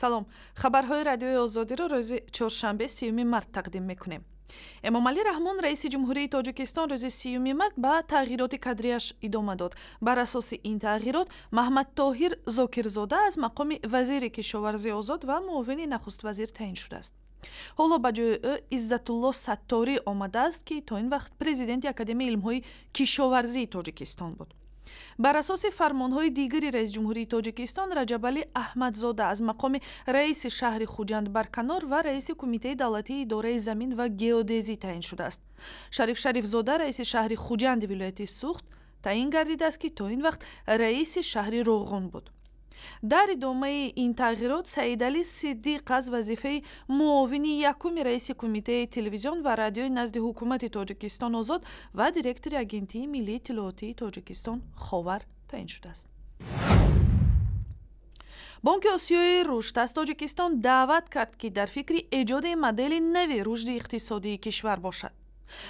Салом, хабарҳои Радиои Озодиро рӯзи чоршанбе, 30-уми март тақдим мекунем. Эмомалӣ Раҳмон, раиси Ҷумҳурии Тоҷикистон, рӯзи 30-уми март ба тағйироти кадрияш идома дод. Бар асоси ин тағйирот Маҳмадтоҳир Зокирзода аз мақоми вазири кишоварзӣ озод ва муовини нахуствазир таъин шудааст. Ҳоло ба ҷои ӯ Иззатулло Сатторӣ омадааст, ки то ин вақт президенти Академияи илмҳои кишоварзии Тоҷикистон буд. Бар асоси фармонҳои дигари раисҷумҳурии Тоҷикистон, Раҷабалӣ Аҳмадзода аз мақоми раиси шаҳри Хуҷанд барканор ва раиси Кумитаи давлатии идораи замин ва геодезӣ таъин шудааст. Шариф Шарифзода раиси шаҳри Хуҷанди вилояти Суғд таъин гардидааст, ки то ин вақт раиси шаҳри Роғун буд. Дар идомаи ин тағйирот Саидалӣ Сиддиқ аз вазифаи муовини якуми раиси Кумитаи телевизион ва радиои назди Ҳукумати Тоҷикистон озод ва директори Агентии миллии иттилоотии Тоҷикистон «Ховар» таъин шудааст. Бонки Осиёи рушд аз Тоҷикистон даъват кард, ки дар фикри эҷоди модели нави рушди иқтисодии кишвар бошад.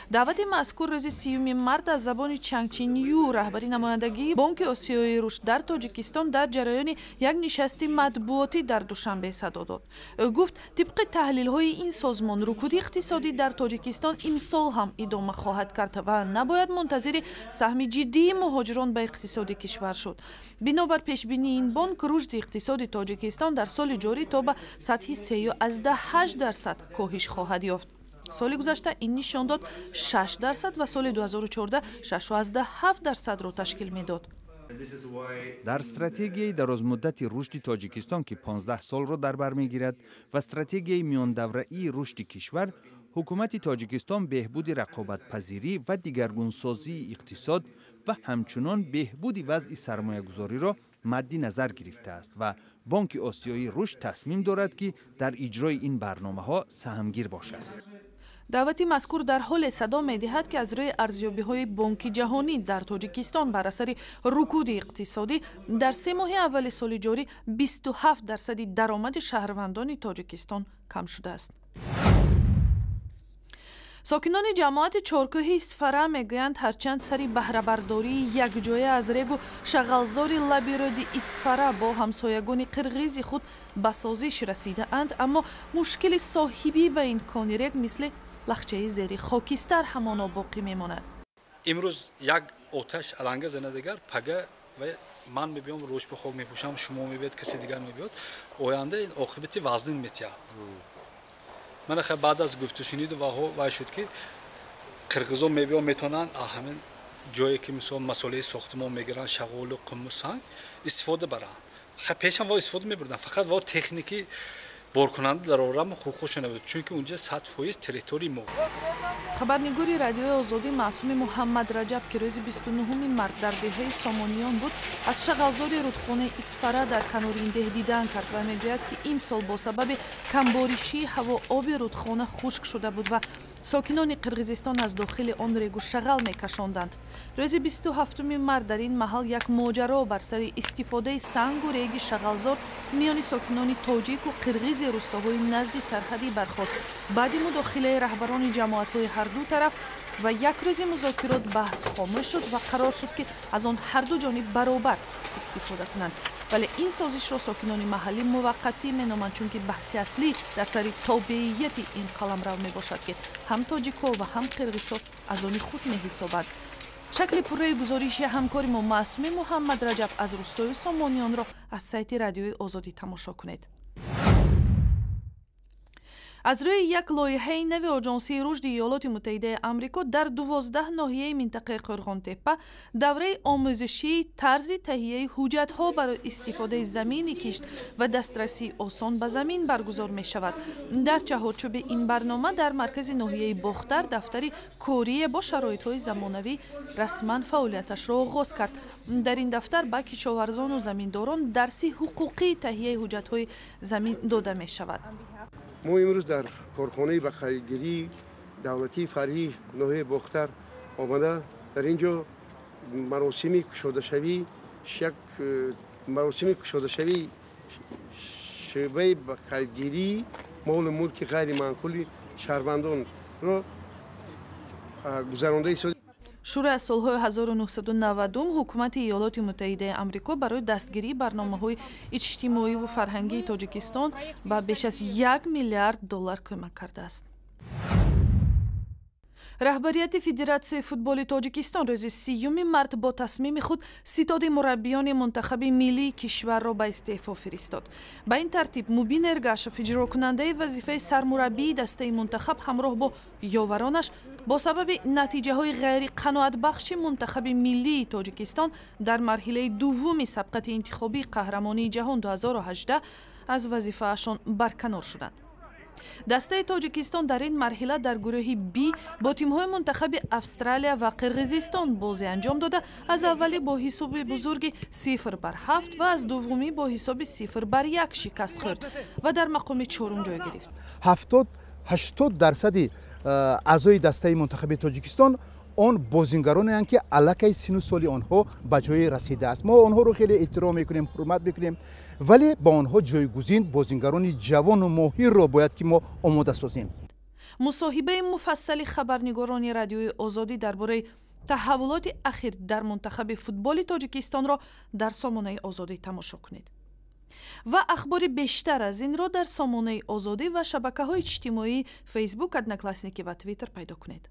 Даъвати мазкур рӯзи 30-уми март аз забони Чангчин Ю, раҳбари намояндагии Бонки Осиёи рушд дар Тоҷикистон, дар ҷараёни як нишасти матбуотӣ дар Душанбе садо дод. Ӯ гуфт, тибқи таҳлилҳои ин созмон, рукуди иқтисодӣ дар Тоҷикистон имсол ҳам идома хоҳад кард ва набояд мунтазири саҳми ҷиддии муҳоҷирон ба иқтисоди кишвар шуд. Бинобар пешбинии ин бонк, рушди иқтисоди Тоҷикистон дар соли ҷорӣ то ба сатҳи 3,8% коҳиш хоҳад ёфт. Соли гузашта ин нишондод 6% ва соли 2014 6,7%-ро ташкил медод. Дар стратегияи дарозмуддати рушди Тоҷикистон, ки 15 солро дар бар мегирад, ва стратегияи миёндавраии рушди кишвар, ҳукумати Тоҷикистон беҳбуди рақобатпазирӣ ва дигаргунсозии иқтисод ва ҳамчунон беҳбуди вазъи сармоягузориро мадди назар гирифтааст ва Бонки Осиёии рушд тасмим дорад, ки дар иҷрои ин барномаҳо саҳмгир бошад. Даъвати мазкур дар ҳоле садо медиҳад, ки аз рӯи арзёбиҳои Бонки Ҷаҳонӣ дар Тоҷикистон бар асари рукуди иқтисодӣ дар 3 моҳи аввали соли ҷорӣ 27 дарсади даромади шаҳрвандони Тоҷикистон кам шудааст. Сокинони ҷамоати Чоркӯҳи Исфара мегӯянд, ҳарчанд сари баҳрабардории якҷоя аз регу шағалзори лаби рӯди Исфара бо ҳамсоягони қирғизи худ ба созиш расидаанд, аммо мушкили соҳибӣ ба ин кони рег мисли лахчаи зери хокистар ҳамоно боқӣ мемонад. Имрӯз як оташ аланга зана, дигар пага ва ман мебиём, рӯш ба хок мепӯшам, шумо мебиёд, касе дигар мебиёд. Оянда ин оқибати вазнин метиҳад. Мана хай, баъд аз гуфтушуниду ваҳо вай шуд, ки қирғизо мебиён, метавонанд ҳамин ҷое, ки мисол масолеҳи сохтмон мегиранд, шағолу қуму санг истифода баранд. Хай, пешам во истифода мебурданд, фақат во техники боркунанда дар орам ҳуқуқшо набуд, чунки унҷа 100% территорияи мо. Хабарнигори Радиои Озодӣ Маъсуми Муҳаммад Раҷаб, ки рӯзи 29-уми март дар деҳаи Сомониён буд, аз шағалзори рудхонаи Исфара дар канори ин деҳ дидан кард ва мегӯяд, ки имсол бо сабаби камборишии ҳаво оби рудхона хушк шуда буд ва сокинони Қирғизистон аз дохили он регу шағал мекашонданд. Рӯзи 27-уми март дар ин маҳал як моҷаро бар сари истифодаи сангу реги шағалзор миёни сокинони тоҷику қирғизи рустоҳои назди сарҳадӣ бархост. Баъди мудохилаи раҳбарони ҷамоатҳои ҳарду тараф ва як рӯзи музокирот баҳс хомӯш шуд ва қарор шуд, ки аз он ҳарду ҷониб баробар истифода кунанд. Вале ин созишро сокинони маҳаллӣ муваққатӣ меноманд, чунки баҳси аслӣ дар сари тобеияти ин қаламрав мебошад, ки ҳам тоҷикҳо ва ҳам қирғизҳо аз они худ меҳисобанд. Шакли пурраи гузориши ҳамкори мо Маъсуми Муҳаммад Раҷаб аз рустои Сомониёнро аз сайти Радиои Озодӣ тамошо кунед. Аз рӯи як лоиҳаи нави Оҷонсии рушди Иёлоти Муттаҳидаи Амрико дар 12 ноҳияи минтақаи Қӯрғонтеппа давраи омӯзишии тарзи таҳияи ҳуҷҷатҳо барои истифодаи замини кишт ва дастрасии осон ба замин баргузор мешавад. Дар чаҳорчӯби ин барнома дар маркази ноҳияи Бохтар дафтари корие бо шароитҳои замонавӣ расман фаъолияташро оғоз кард. Дар ин дафтар ба кишоварзону заминдорон дарси ҳуқуқии таҳияи ҳуҷҷатҳои замин дода мешавад. Мо имрӯз дар корхонаи ба қайдгирии давлатии фаръии ноҳияи Бохтар омада, дар ин ҷо маросими кушодашавӣ, як маросими кушодашавии шӯъбаи ба қайдгирии молу мулки ғайриманқули шаҳрвандонро гузаронда истодем. Шурӯъ аз солҳои 1990 ҳукумати Иёлоти Муттаҳидаи Амрико барои дастгирии барномаҳои иҷтимоиву фарҳангии Тоҷикистон ба беш аз 1 миллиард доллар кӯмак кардааст. Раҳбарияти Федератсияи футболи Тоҷикистон рӯзи 30 март бо тасмими худ ситоди мураббиёни мунтахаби миллии кишварро ба истеъфо фиристод. Ба ин тартиб, Мубин Эргашев, иҷрокунандаи вазифаи сармураббии дастаи мунтахаб, ҳамроҳ бо ёваронаш бо сабаби натиҷаҳои ғайриқаноатбахши мунтахаби миллии Тоҷикистон дар марҳилаи дуввуми сабқати интихобии қаҳрамонии ҷаҳон 2018 аз вазифаашон барканор шуданд. Дастаи Тоҷикистон дар ин марҳила дар гурӯҳи Б бо тимҳои мунтахаби Австралия ва Қирғизистон бозӣ анҷом дода, аз аввалӣ бо ҳисоби бузурги 0-7 ва аз дуввумӣ бо ҳисоби 0-1 шикаст хӯрд ва дар мақоми чорум ҷой гирифт. 70-80 дарсади аъзои дастаи мунтахаби Тоҷикистон он бозингаронеанд, ки аллакай сину соли онҳо ба ҷое расидааст. Мо онҳоро хеле эҳтиром мекунем, ҳурмат мекунем, вале ба онҳо ҷойгузин бозингарони ҷавону моҳирро бояд ки мо омода созем. Мусоҳибаи муфассали хабарнигорони Радиои Озодӣ дар бораи таҳаввулоти ахир дар мунтахаби футболи Тоҷикистонро дар сомонаи Озодӣ тамошо кунед ва ахбори бештар аз инро дар сомонаи Озодӣ ва шабакаҳои иҷтимоии Фейсбук, Одноклассники ва Твиттер пайдо кунед.